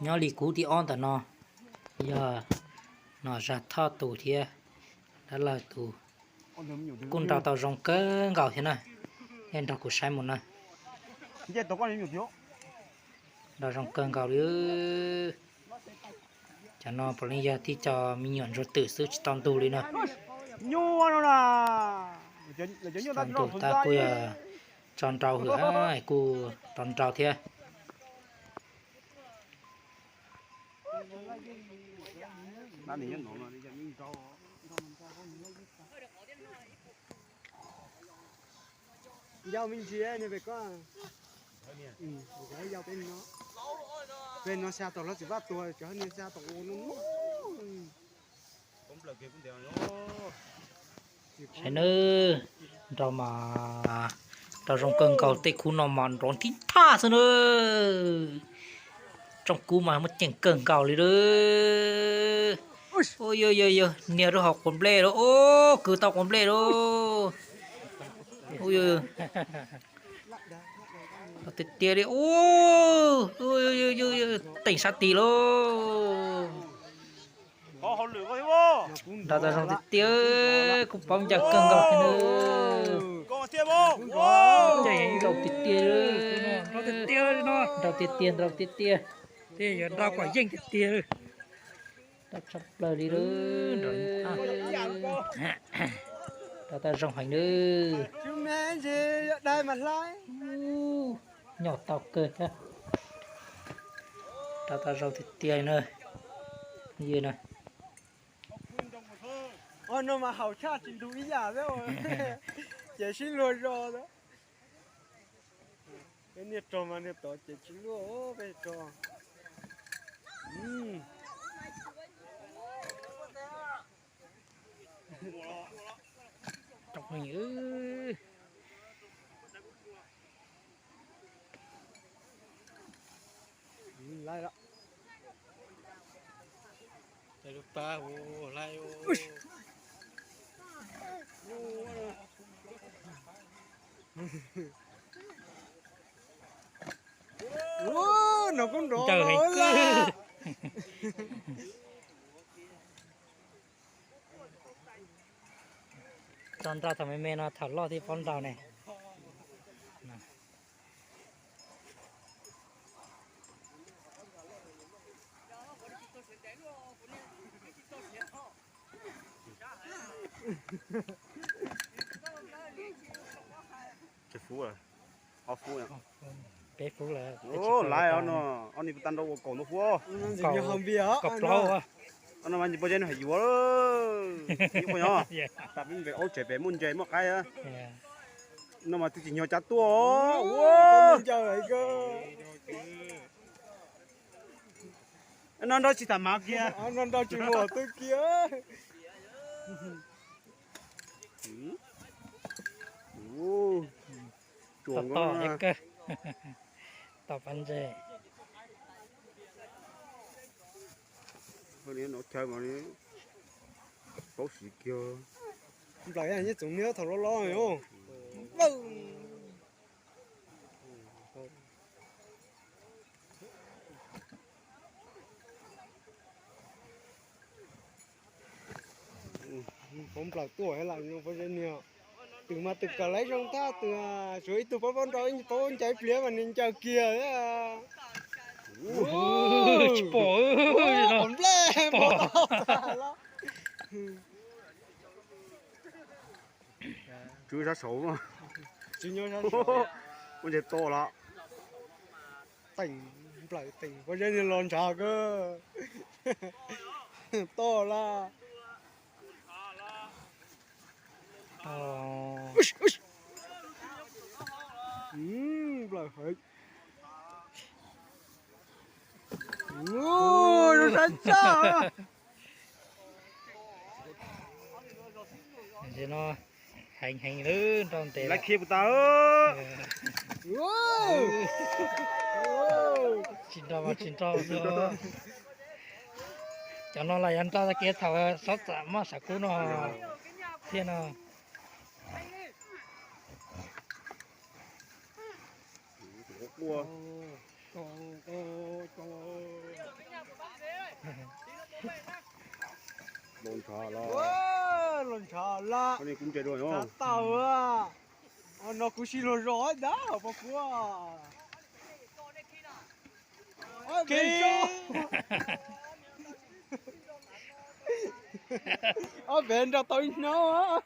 Nyob li kuv thib ob ntawm no yog Nom Zag Thoj tus thiab dab laug tus kuj nrau tau zoo kawg nkaus thiab na. Nej nrog kuv saib mus na. Nrau zoo kawg nkaus li. Cov no puav leej yog tib co me nyuam ntsuag twm xwb tsis tau ntug li na. Tsis tau ntug tab kuj yog tso nrau hwm, kuj tau nrau thiab. Yau me ntsis niag pem ko. Yau pem no, pem no xya tau lawv tsis vaj tuag, cov niag xya tau ua no. Saib nawb, nrau mas nrau zoo kawg nkaus, tej khub no mas nrov nrhib nthaj xwb na. Tsoom kub mas muaj ceem kawg nkaus li lawm. Yog yog yog niag lub hauv quav nplej lawm, kwv tau quav nplej lawm. Tiag tiag li, teem sab tid lauj. Nrau tau zoo tiag tiag, kuj paub ncaws kawg nkaus thiab na. Ncaws nrau tiag tiag, nrau tiag tiag, nrau tiag tiag. Tej yuav nrau kom yeej tiag tiag. Nrau tshaj plaws li lawm. Nrau tau zoo heev lawm. Nyom tau kawg thiab. Nrau tau zoo tiag tiag na. Yog na. No mas haum tshaj tsis ntug ib yam thiab, ces sib luag zos. Peb niag rog mas niag tod ces tsis luaj, peb rog. No kuj nrov lawm. Tso nrau thaum me me no, thaum loj thiaj paub nrau ne. Ob fub, peb fub lawm. Laiv ob no, ob ni puas tag nrau ua kaum ntau fub. Kaum plaub. Ob no mas ntshe pob zeb no hais yuav, ib qho nyob, tas peb aub tsev pem muaj ntses muaj qaib. No mas twb tsis nyog cab tuaj. No nrau tsis tham mav kiag, no nrau tsis muaj twg kiag. Tsuas tom kawg, tom pab ntses. Nov chaw mas paub siv kiag. Nplaim yeej txoov niab thaum loj loj os. Pov nplaum tuaj lam pob zeb niag. Twm mas twm kawm laiv zoo thaj twm, tsuas ib tug paub paub nrau, paub ncaws ib pliag mas nws ncaws kiag. Tsis pom, nplej pom. Tswv sab saud, ua ntseg to lawm. Teem nplawm teem pob zeb niag los ntshav kawg. To lawm. Nplawm heev. Zoo sab tshaj. Ntawm no heev heev lawm, nrau ntev lawm. Tsis nrau mas tsis nrau xwb. Cov no los yog nrau tag kev thaum xob txam maj sav kub no thiab no. Quaj, quaj, quaj, quaj. Los ntshav los. Los ntshav lawm. Tau, no kuv sib luag zos ntag pog kuv. Ob pem nrog tau ib hnub.